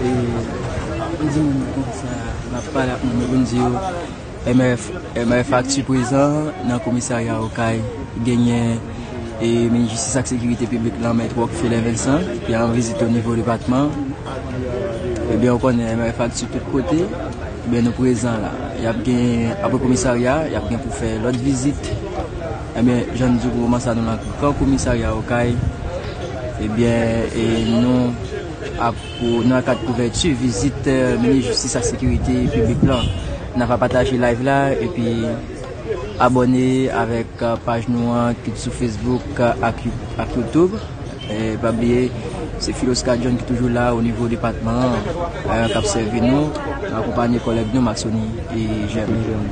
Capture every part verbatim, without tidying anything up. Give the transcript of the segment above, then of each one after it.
E, m di moun konsa, m ap pale ak moun, moun di yo, M R F, M R F Actu prezan nan komisarya Okay. Genyen, e, minis jistis ak sekirite piblik lan, Mèt Rockfeller Vincent, ki an vizit o nivo depatman. Ebyen, ou konnen M R F Actu tout kote. Ebyen, nou prezan la. Y ap gen, apre komisarya, y ap gen pou fè lòt vizit. Ebyen, jan n di w pou moman sa, nou nan gran komisarya Okay. Ebyen, e nou ap pou, nan kad kouvèti vizit, eh, minis jistis ak sekirite piblik lan. N a va pataje live la epi abòne avèk, eh, paj nou an ki sou Facebook, eh, ak You-, ak YouTube. E pa bliye, se Philosca John ki toujou la o nivo depatman an, eh, k ap sèvi nou, akonpanye kòlèg nou, Maxony e Germain.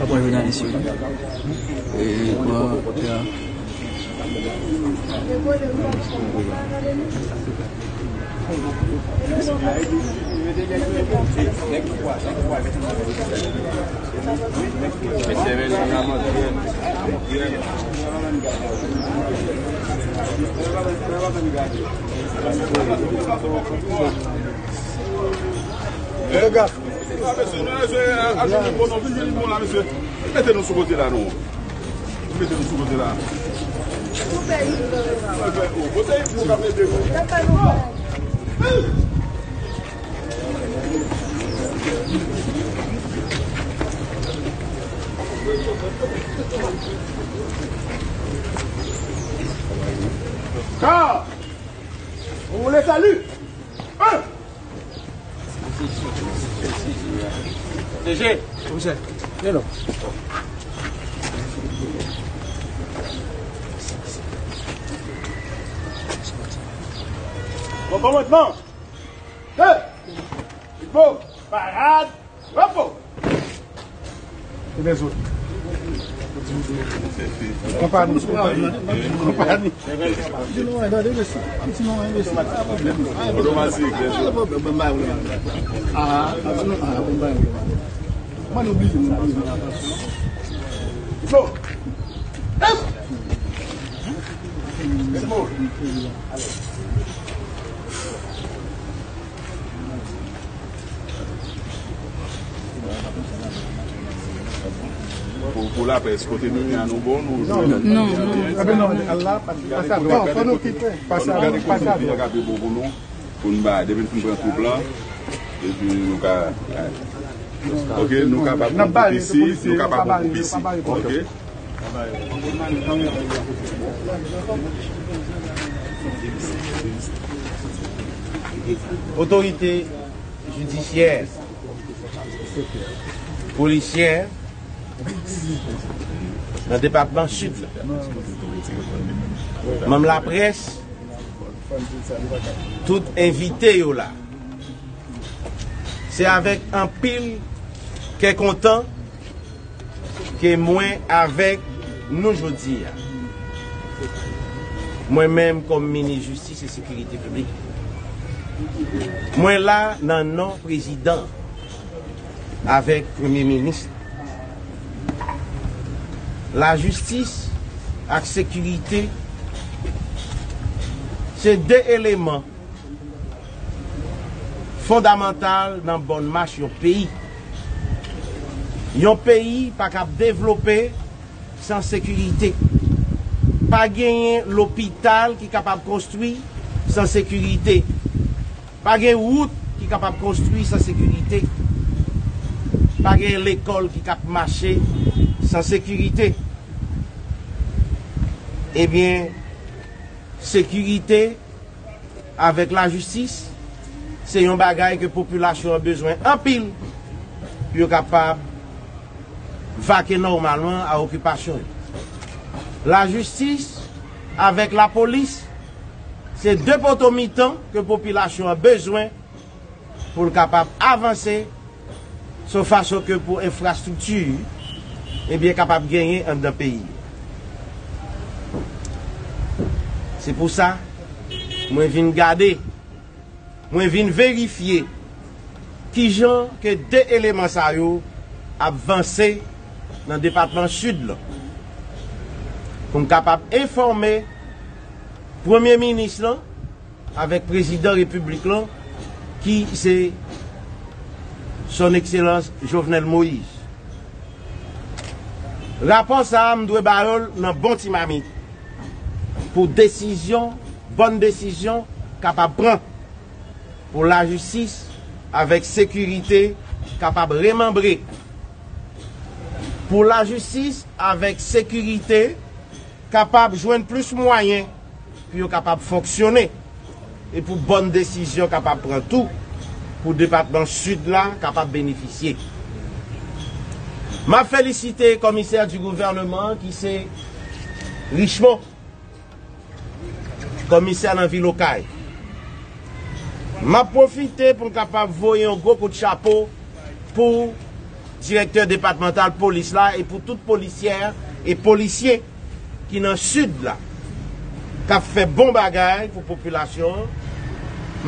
Apre jounalis yo. E, bon, ya. Fotograf. Mete nou sou kote la, non. Mete nou sou kote la. Kote nou ka mete nou? Car on le salue. Hein? D G. Komisè, vin non. Bon kòmandman. Hey! Bon, parad. Bravo! E lèzòt? Konpani. Konpani. Di nou anyen, tande, mesye. Di nou anyen, mesye. Pa pwoblèm. Otomatik, lèzòt. Pa pwoblèm, ban m ba yo la. Ah, di nou, ah, ban m ba yo la. Mwen oblije, mwen oblije. Go! Let's go! Pou, pou laprès, kote nou ye a, nou bon, nou... Non, non. Anben non, al la, pa sa, non, fò nou kite, pa sa, pa sa. Gade kote nou vin, gade bon pou nou, pou n ba, depi n fin pran twoup lan, epi nou ka, ok, nou kapab pran twoup isi, nou kapab pran twoup isi, ok? Otorite jidisyè, polisyè nan depatman Sid la, manm laprès, tout envite yo la. Se avèk anpil kè kontan ke mwen avèk nou jodi a. Mwen menm kòm minis jistis e sekirite piblik, mwen la nan non prezidan avèk premye minis. Lajistis ak sekirite se de eleman fondamantal nan bòn mach yon peyi. Yon peyi pa kab devlope san sekirite. Pa genyen lopital ki kapab konstwi san sekirite. Pa gen wout ki kapab konstwi san sekirite. Pa gen lekòl ki kab mache san sekirite. Ebyen, sekirite avèk lajistis, se yon bagay ke popilasyon an bezwen anpil pou yo kapab vake nòmalman a okipasyon yo. Lajistis avèk lapolis se de poto mitan ke popilasyon an bezwen pou l kapab avanse, se yon fason ke pou enfrastrikti, ebyen, kapab genyen anndan peyi. Se pou sa, mwen vin gade, mwen vin verifye kijan ke de eleman sa yo ap vanse nan depatman Sid lan. Pou m kapab enfòme Premye Minis lan, avèk Prezidan Repiblik lan, ki se Son Ekselans Jovenel Moïse. Rapò sa a, m dwe ba yo l nan bon ti mamit pou desizyon, bòn desizyon kapab pran, pou lajistis avèk sekirite kapab remanbre, pou lajistis avèk sekirite kapab jwenn plis mwayen pou yo kapab fonksyone e pou bòn desizyon kapab pran tou pou depatman Sid la kapab benefisye. M ap felisite komisè di gouvènman ki se Richemond, komisè nan vil Okay. M ap pwofite pou m kapab voye yon gwo kout chapo pou direktè depatmantal polis la e pou tout polisyè e polisye ki nan Sid la, k ap fè bon bagay pou popilasyon an,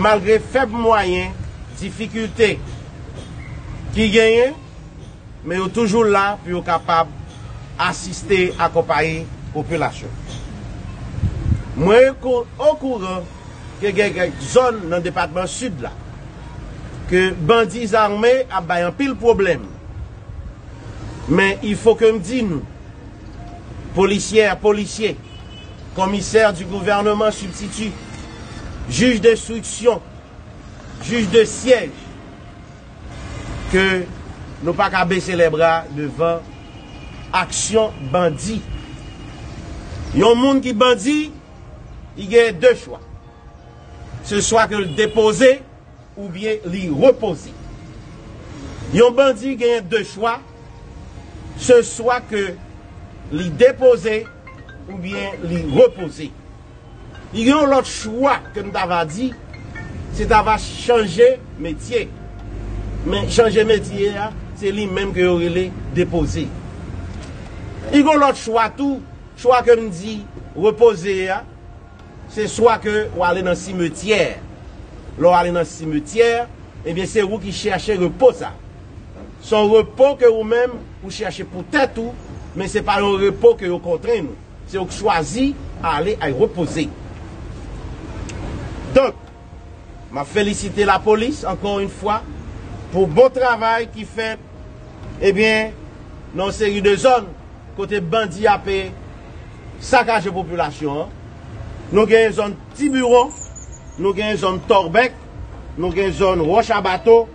malgre fèb mwayen, difikilte ki genyen, men yo toujou la pou yo kapab asiste, akonpaye popilasyon. Mwen okouran ke gen kèk zòn nan depatman Sid la ke bandi zame ap bay anpil pwoblèm. Men il faut que m di nou, polisyè, polisye, komisè di gouvènman sibstiti, jij denstriksyon, jij de syèj, ke nou pa ka bese lè bra devan aksyon bandi. Yon moun ki bandi, li gen de chwa. Se swa ke l depoze oubyen li repoze. Yon bandi genyen de chwa, se swa ke li depoze oubyen li repoze. Li gen yon lòt chwa ke m ta va di, se ta va chanje metye. Men chanje metye a, se li menm ke yo rele depoze. Li gen yon lòt chwa tou, chwa ke m di repoze a, se swa ke w ale nan simetyè. Lè w ale nan simetyè, ebyen se ou ki chèche repo sa. Se yon repo ke ou menm ou chèche pou tèt ou, men se pa yon repo ke yo kontrenn ou. Se ou k chwazi ale ay repoze. Donk, m ap felisite lapolis, ankò yon fwa, pou bon travay ki fèt, ebyen, nan yon seri de zòn kote bandi ape sakaje popilasyon an. Nou gen zòn Tibiwon, nou gen zòn Tòbèk, nou gen zòn Wòch a Bato,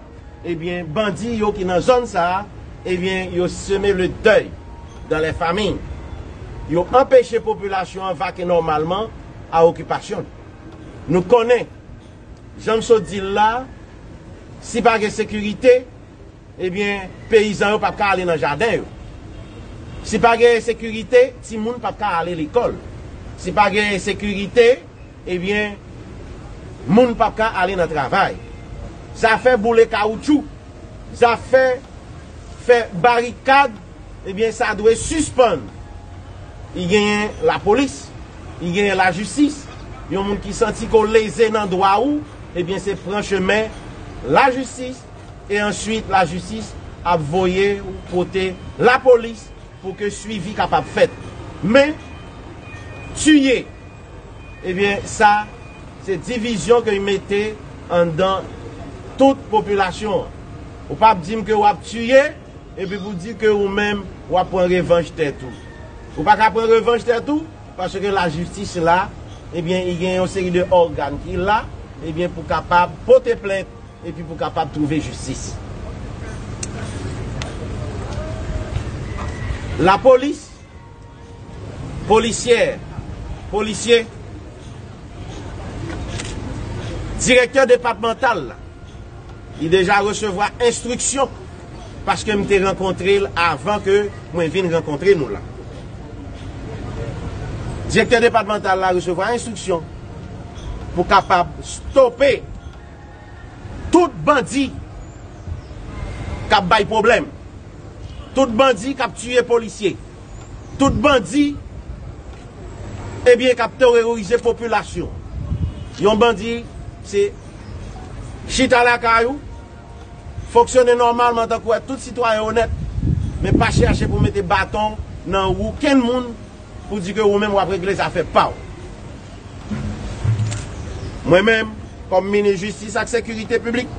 ebyen, bandi yo ki nan zòn sa a, ebyen, yo seme le dèy dans les familles. Yo anpeche popilasyon an vake nòmalman a okipasyon. Nou konnen, jan m sot di l la, si pa gen sekirite, ebyen, peyizan yo p ap ka ale nan jaden yo. Si pa gen sekirite, timoun p ap ka ale lekòl. Si pa gen sekirite, ebyen, moun p ap ka ale nan travay. Zafè boule kawoutchou, zafè fè barikad, ebyen, sa dwe sispann. Li genyen lapolis, li genyen lajistis. Yon moun ki santi ke w leze nan dwa ou, ebyen, se pran chemen lajistis, e answit lajistis ap voye ou kote lapolis pou ke swivi kapab fèt. Men, tiye, ebyen, sa, se divizyon ke l mete anndan tout popilasyon an. Ou p ap di m ke w ap tiye, epi pou di ke ou menm, w ap pran revanj tèt ou. Ou pa ka pran revanj tèt ou, paske lajistis la, ebyen, li gen yon seri de ògàn ki la, ebyen, pou kapab pote plent, epi pou kapab twouve jistis. Lapolis, polisyè, polisye, direktè depatmantal la, li deja resevwa enstriksyon paske m te rankontre l avan ke mwen vin rankontre nou la. Direktè depatmantal la resevwa enstriksyon pou kapab stope tout bandi k ap bay pwoblèm, tout bandi k ap tiye polisye, tout bandi, ebyen, k ap terorize popilasyon. Yon bandi, se chita lakay ou, fonksyone nòmalman tankou tout sitwayen onèt, men pa chache pou mete baton nan wou kenn moun pou di ke ou menm w ap regle zafè pa w. Mwen menm, kòm minis jistis ak sekirite piblik,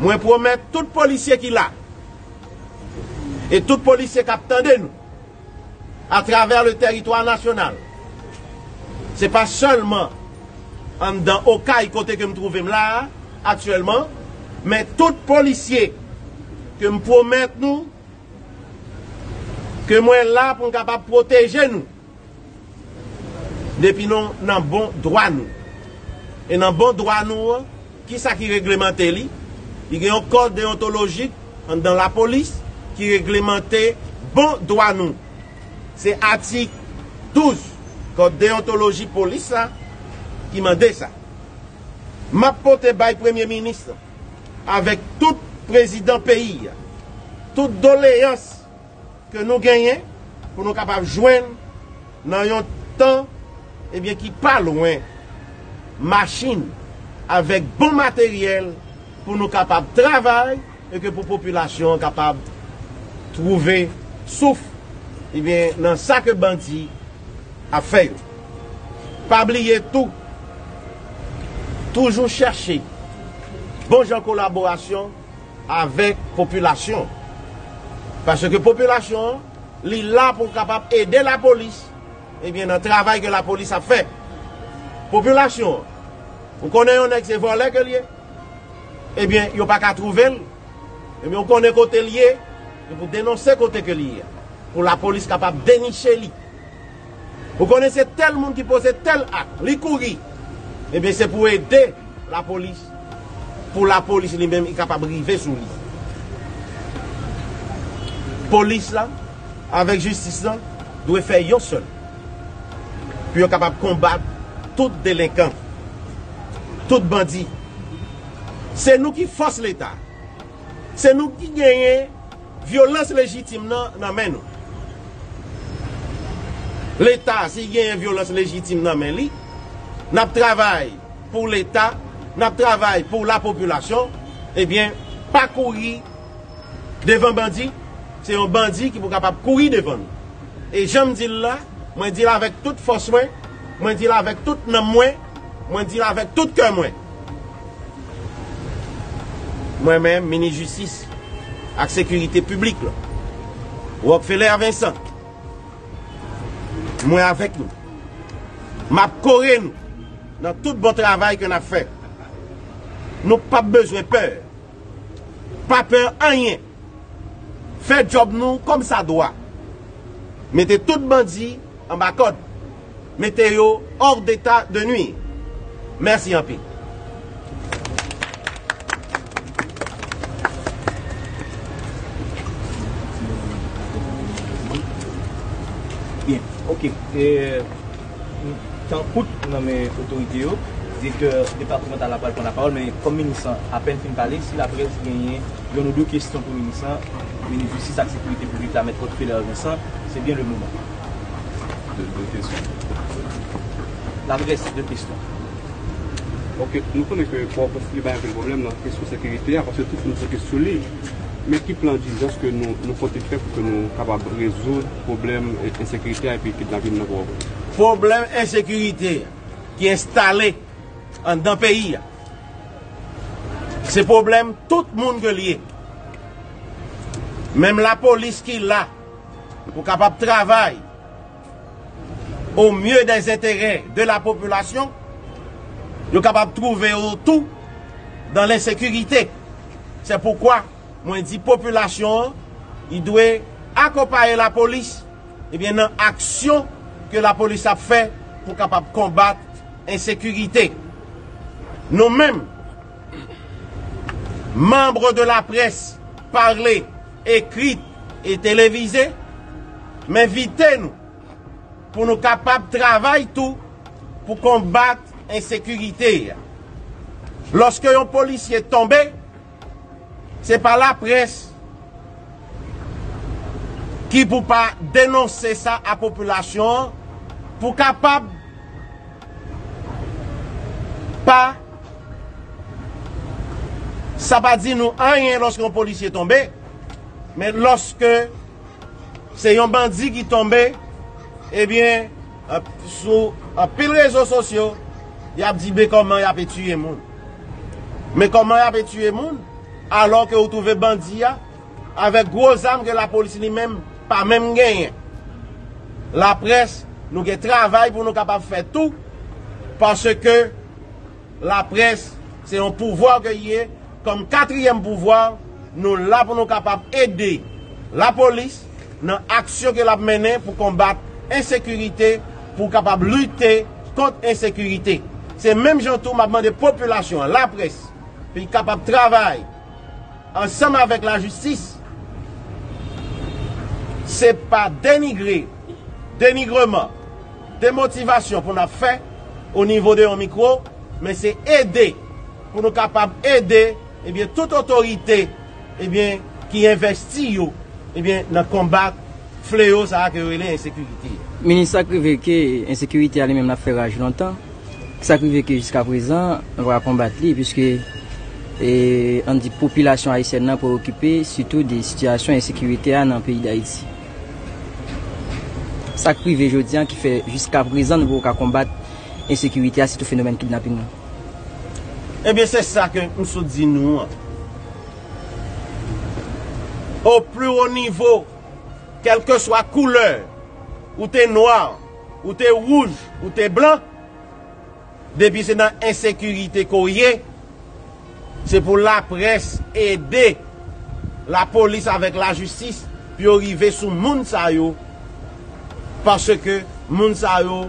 mwen pwomèt tout polisye ki la, e tout polisye k ap tande nou, atravè le tèritwa nasyonal. Se pa sèlman anndan Okay kote ke m twouve m la a, aktyèlman, men tout polisye ke m pwomèt nou, ke mwen la pou m kapab pwoteje nou depi nou nan bon dwa nou. E nan bon dwa nou an, kisa ki reglemante li? Li gen yon kòd deyontolojik anndan lapolis ki reglemante bon dwa nou. Se atik douz kòd deyontoloji polis la ki mande sa. M ap pote bay premye minis la, avèk tout prezidan peyi a, tout doleyans ke nou genyen pou nou kapab jwenn nan yon tan, ebyen, ki pa lwen, machin avèk bon materyèl pou nou kapab travay e ke pou popilasyon an kapab twouve souf, ebyen, nan sa ke bandi ap fè yo. Pa bliye tou, toujou chèche bon jan kolaborasyon avèk popilasyon. Paske popilasyon an, li la pou kapab ede lapolis, ebyen, nan travay ke lapolis ap fè. Popilasyon an, ou konnen yon nèg se vòlè ke l ye, ebyen, yo pa ka twouve l, ebyen, ou konnen kote l ye, e pou denonse kote ke l ye a, pou lapolis kapab deniche li. Ou konnen se tèl moun ki poze tèl ak, li kouri. Ebyen, se pou ede lapolis, pou lapolis li menm, li kapab rive sou li. Polis la, avèk jistis la, dwe fè yon sèl, pou yo kapab konbat tout delenkan, tout bandi. Se nou ki fòs Leta. Se nou ki genyen vyolans lejitim nan, nan men nou. Leta, si genyen vyolans lejitim nan men li, n ap travay pou Leta, n ap travay pou lapopilasyon, ebyen, pa kouri devan bandi, se yon bandi ki pou kapab kouri devan nou. E jan m di l la, mwen di l avèk tout fòs mwen, mwen di l avèk tout nanm mwen, mwen di l avèk tout kè mwen. Mwen menm, minis jistis ak sekirite piblik la, Rockfeller Vincent, mwen avèk nou. M ap kore nou nan tout bon travay ke n ap fè. Nou p ap bezwen pè. Pa pè anyen. Fè djòb nou kòmsadwa. Mete tout bandi anba kòd. Mete yo hors d'état de nuire. Mèsi anpil. Byen, oke. E, tan kout nan men otorite yo. Direktè depatmantal la pral pran lapawòl, men kòm minis lan apèn fin pale, si laprès genyen youn ou de kesyon pou minis lan, minis jistis ak sekirite piblik la, mèt Rockfeller Vincent, se byen le moman. De, de kesyon. Laprès, de kesyon. Ok, nou konnen ke Pòtoprens li bay anpil pwoblèm nan kesyon sekirite a, paske tout moun fokus sou li. Men ki plan dijans ke nou, nou konte fè pou ke nou kapab rezoud pwoblèm, e, ensekirite a epi kidnapin nan Pòtoprens? Pwoblèm ensekirite ki enstale anndan peyi a, se pwoblèm tout moun ke l ye. Menm lapolis ki la pou kapab travay au mieux des intérêts de la population, yo kapab twouve yo tou dans l'insécurité. C'est pourquoi mwen di popilasyon an, li dwe akonpaye lapolis, ebyen, nan aksyon ke lapolis ap fè pou kapab konbat ensekirite. Nou menm, manm de laprès, pale ekrit e televize, m envite nou pou nou kapab travay tou pou konbat ensekirite a. Lòske yon polisye tonbe, se pa laprès ki pou pa denonse sa a popilasyon an, pou kapab pa, sa pa di nou anyen lòske yon polisye tonbe, men lòske se yon bandi ki tonbe, ebyen, an-, sou anpil rezo sosyo, y ap di, "Men kòman y ape tiye moun." Men kòman y ape tiye moun, alò ke ou twouve bandi a avèk gwo zam ke lapolis li menm pa menm genyen. Laprès, nou gen travay pou nou kapab fè tou, paske laprès, se yon pouvwa ke l ye. Kòm katriyèm pouvwa, nou la pou nou kapab ede lapolis nan aksyon ke l ap mennen pou konbat ensekirite, pou kapab lite kont ensekirite. Se menm jan tou m ap mande popilasyon an, laprès, pou l kapab travay ansanm avèk lajistis. Se pa denigre, denigreman, demotivasyon pou n ap fè o nivo de yon mikwo, men se ede, pou nou kapab ede, ebyen, tout otorite, ebyen, ki envesti yo, ebyen, nan konbat fleyo sa a ke yo rele ensekirite. Minis, sa k rive ke ensekirite a li menm l ap fè raj lontan, sa k rive ke jiskaprezan, nou pa ka konbat li, piske, e, ann di popilasyon ayisyèn nan preokipe sitou de sitiyasyon ensekirite a nan peyi Dayiti. Sa k rive jodi a ki fè jiskaprezan nou poko ka konbat ensekirite a, sitou fenomèn kidnaping nan? Ebyen, se sa ke m sot di nou an. O pli wo nivo, kèlkeswa koulè, ou te nwa, ou te wouj, ou te blan, depi se nan ensekirite ke w ye, se pou laprès ede lapolis avèk lajistis pou yo rive sou moun sa yo, paske moun sa yo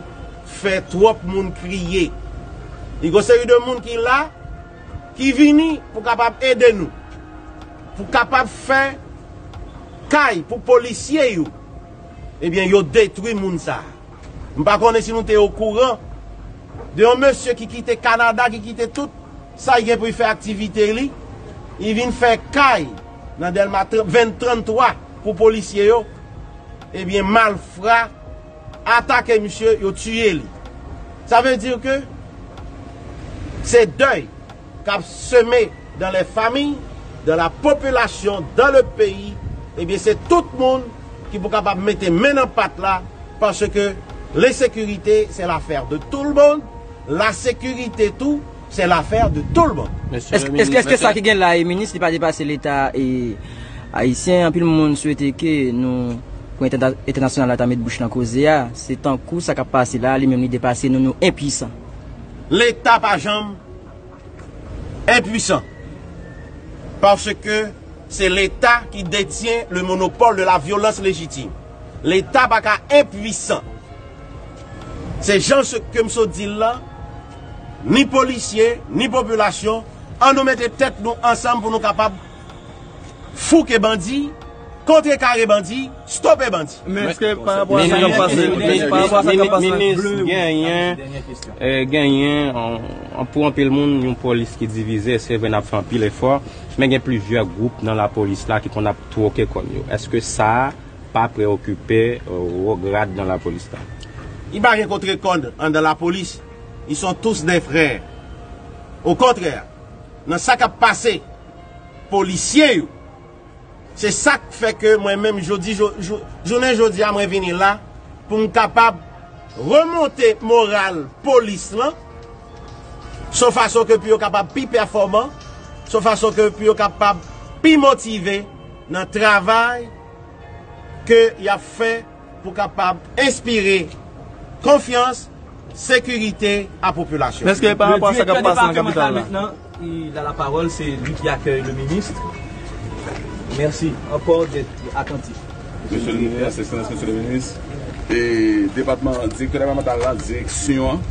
fè twòp moun kriye. Li gon seri de moun ki la, ki vini pou kapab ede nou, pou kapab fè kay pou polisye yo, ebyen, yo detwi moun sa a. M pa konnen si nou te okouran de yon mesye ki kite Kanada, ki kite tout sa l gen pou l fè aktivite li, li vin fè kay nan Dèlma tr-, ven tranntwa pou polisye yo, ebyen, malfra atake misye, yo tiye li. Sa vle di ke se dèy k ap seme dans les familles, dans la population, dans le pays, ebyen, se tout moun ki pou kapab mete men nan pat la, paske lensekirite, se lafè de tout le monde, lasekirite tou, se lafè de tout le monde. Èske, èske, èske sa ki gen la, e, minis, li pa depase Leta, e, ayisyen? Anpil moun swete ke nou, pou entèna-, entènasyonal la ta met bouch nan koze a, se tankou sa k ap pase la, li menm li depase nou, nou enpwisan. Leta pa janm enpwisan. Paske se Leta ki detyen le monopole de la violence légitime. Leta pa ka enpwisan. Se jan se ke m sot di l lan, ni polisye, ni popilasyon, ann nou mete tèt nou ansanm pou nou kapab fouke bandi, kontrekare bandi, stope bandi. Men èske pa rapò a sa k ap pase, pa rapò a sa k ap pase, minis, genyen, eh, genyen, an, an, pou anpil moun, yon polis ki divize, se vre n ap fè anpil efò, men gen plizyè gwoup nan lapolis la ki konn ap twoke kòn yo. Èske sa pa preokipe, eh, wo grad nan lapolis la? Li pa gen kontrekòn anndan lapolis. Ils sont tous des frères. Okontrè, nan sa k ap pase polisye yo, se sa k fè ke mwen menm jodi, jou-, jou-, jounen jodi a, mwen vini la pou m kapab remonte moral polis lan, se yon fason ke pou yo kapab pi pèfòman, se yon fason ke pou yo kapab pi motive nan travay ke y ap fè pou kapab enspire konfyans, sekirite a popilasyon. Èske pa rapò a sa k ap pase nan kapital la? Maintenant, il a la parole, c'est lui qui accueille le ministre. Merci encore d'être attentif. Monsieur le ministre, Excellence, Monsieur le ministre, e depatman, direktè depatmantal la, direksyon an,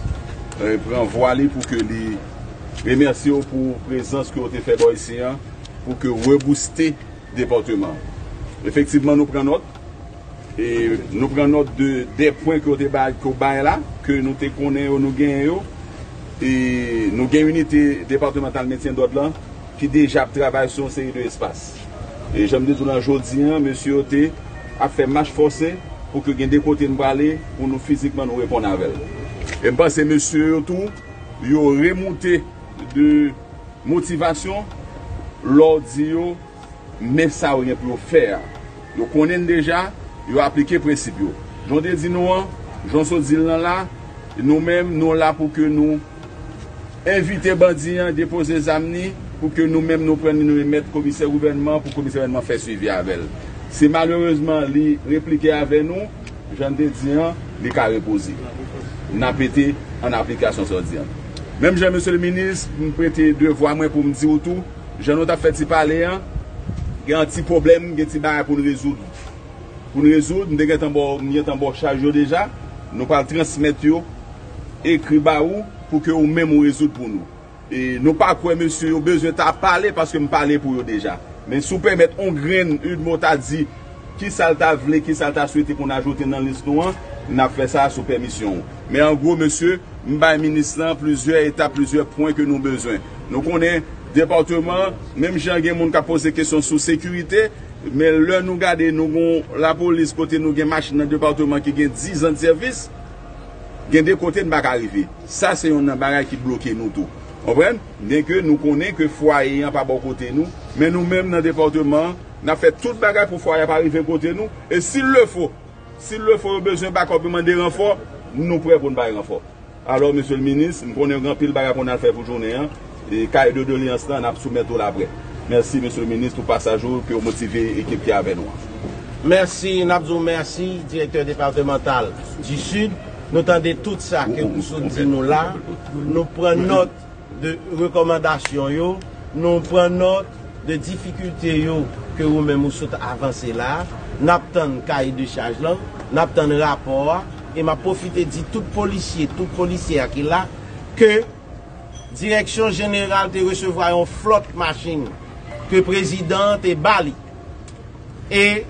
eh, pran vwa li pou ke li remèsye w pou prezans ke w te fè bò isi an, pou ke w rebouste depatman. Efektivman, nou pran nòt. E nou pran nòt de, de pwen ke w te bay, ke w bay la, ke nou te konnen yo, nou genyen yo. E nou gen inite depatmantal mentyen dòd lan ki deja ap travay sou yon seri de espas. E jan m te di w lan jodi a, mesye yo te ap fè mach fòse pou ke gen de kote n prale pou nou fizikman nou reponn avè l. E m panse mesye yo tou, yo remoute de motivasyon lè w di yo men sa yo gen pou yo fè a. Yo konnen l deja, yo aplike prensip yo. Jan w te di nou an, jan w sot di l lan la, nou menm, nou la pou ke nou envite bandi an depoze zam ni, pou ke nou menm nou pran ni nou remèt komisè gouvènman, pou komisè gouvènman fè swivi avè l. Si malerezman li replike avè nou, jan n te di an, li ka repoze. N a mete an aplikasyon sa w di an. Menm jan, mesye le minis, m prete devwa mwen pou m di w tou, jan nou t ap fè ti pale an, gen yon ti pwoblèm, gen ti bagay pou n rezoud. Pou n rezoud, m te gentan ba w, m gentan ba w chaj yo deja. Nou pral transmèt yo ekri ba ou pou ke ou menm ou rezoud pou nou. E nou pa kwè mesye yo bezwen ta pale paske m pale pou yo deja. Men si w pèmèt on grenn, yon mo ta di kisa l ta vle, kisa l ta swete pou n ajoute nan lis nou an, n ap fè sa sou pèmisyon w. Men an gwo, mesye, m bay minis lan plizyè etap, plizyè pwen ke nou bezwen. Nou konnen depatman, menm jan gen moun k ap poze kesyon sou sekirite, men lè nou gade, nou gon lapolis kote nou gen machin nan depatman ki gen diz an de sèvis, gen de kote n pa ka rive. Sa se yonn nan bagay ki bloke nou tou. Konprann? Byenke nou konnen ke fwaye an pa bò kote nou, men nou menm nan depatman an, n ap fè tout bagay pou fwaye a pa rive kote nou. E si l le fo, si l le fo yo bezwen bakòp, yo mande ranfò, nou prè pou n bay ranfò. Alò, mesye le minis, m konnen gen anpil bagay pou n al fè pou jounen an. E kay de doleyans lan, n ap soumèt ou l aprè. Mèsi, mesye le minis, pou pasaj ou, ke w motive ekip ki avè nou an. Mèsi, n ap di w mèsi, direktè depatmantal di Sid. Nou tande tout sa ke ou sot di nou la. Nou pran nòt de rekòmandasyon yo, nou pran nòt de difikilte yo ke ou menm ou sot avanse la. N ap tann kay de chaj lan, n ap tann rapò a, e m ap pwofite di tout polisye, tout polisyè ki la, ke Direksyon Jeneral te resevwa yon flòt machin ke prezidan an te ba li. E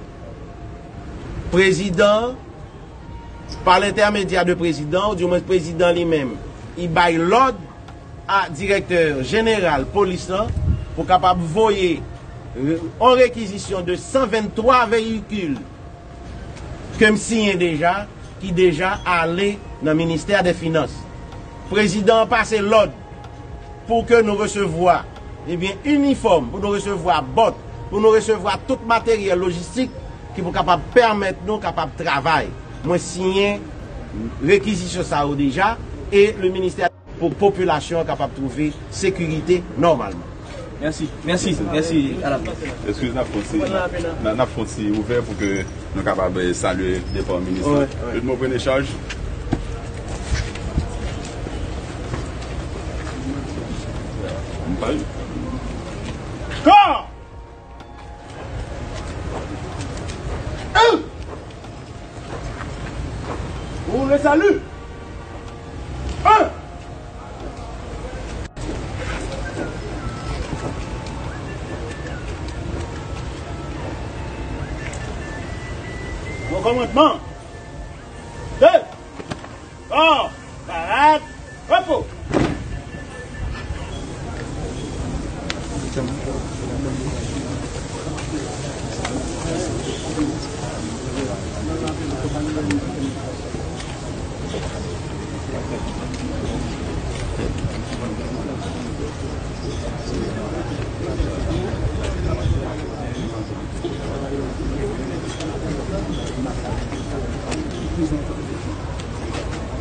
prezidan, pa lentèmedya de prezidan, ou dimwens prezidan li menm, li bay lòd a direktè jeneral polis lan pou kapab voye, euh, yon rekizisyon de san venntwa veyikil ke m siyen deja, ki deja ale nan ministè dè finans. Prezidan an pase lòd pou ke nou resevwa, ebyen, inifòm, pou nou resevwa bòt, pou nou resevwa tout materyèl lojistik ki pou kapab pèmèt nou kapab travay. Mwen siyen rekizisyon sa yo deja, e le ministè pou popilasyon an kapab twouve sekirite nòmalman. Mèsi, mèsi, mèsi a la près. Eskize, n ap fè yon ti, n a, n ap fè yon ti ouvè pou ke nou kapab, eh, salye depa minis lan. Wi, wi. Tout moun pran chaj. M pa... Kò! Pour le salut. Un. Au commandement. Deux. Kò, parad, repo.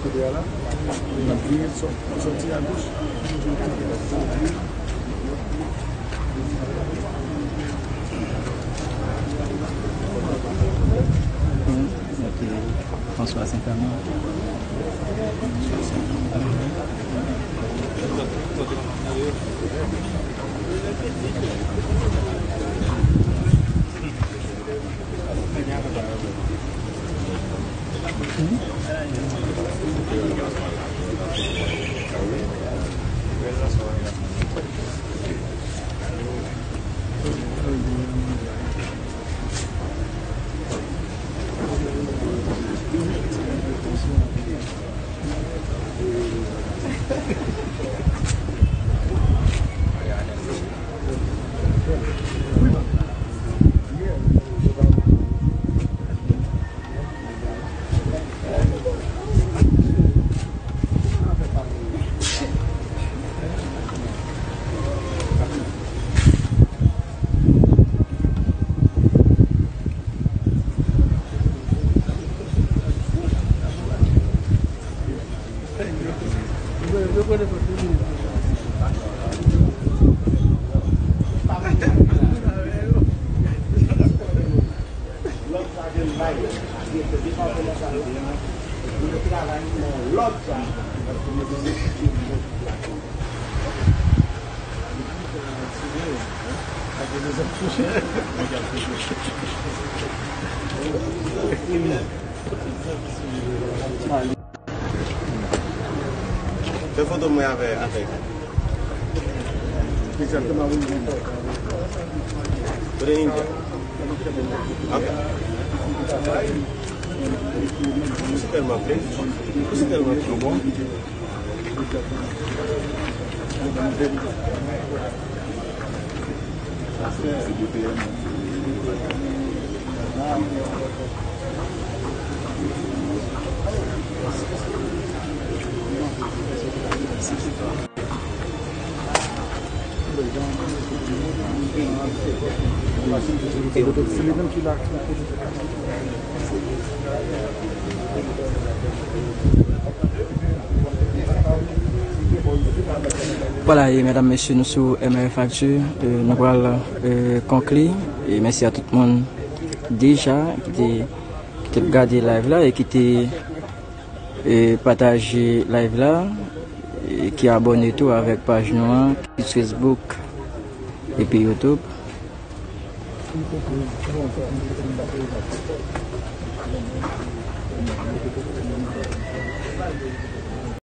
Kote a la? N ap vire, sò-, sòti agoch. Ok, François Saint-Amand. Fè foto mwen avè, avèk. Kote Ninja? Ok. Ou se tèlman plen. Ou se tèlman plen. Bon. Vwala, e medam, mesye, nou sou M R F Actu, e, nou pral, e, konkli. E mèsi a tout moun deja ki te, ki te gade live la e ki te, e, pataje live la, e ki abòne tou avèk paj nou an, ki sou Facebook epi YouTube.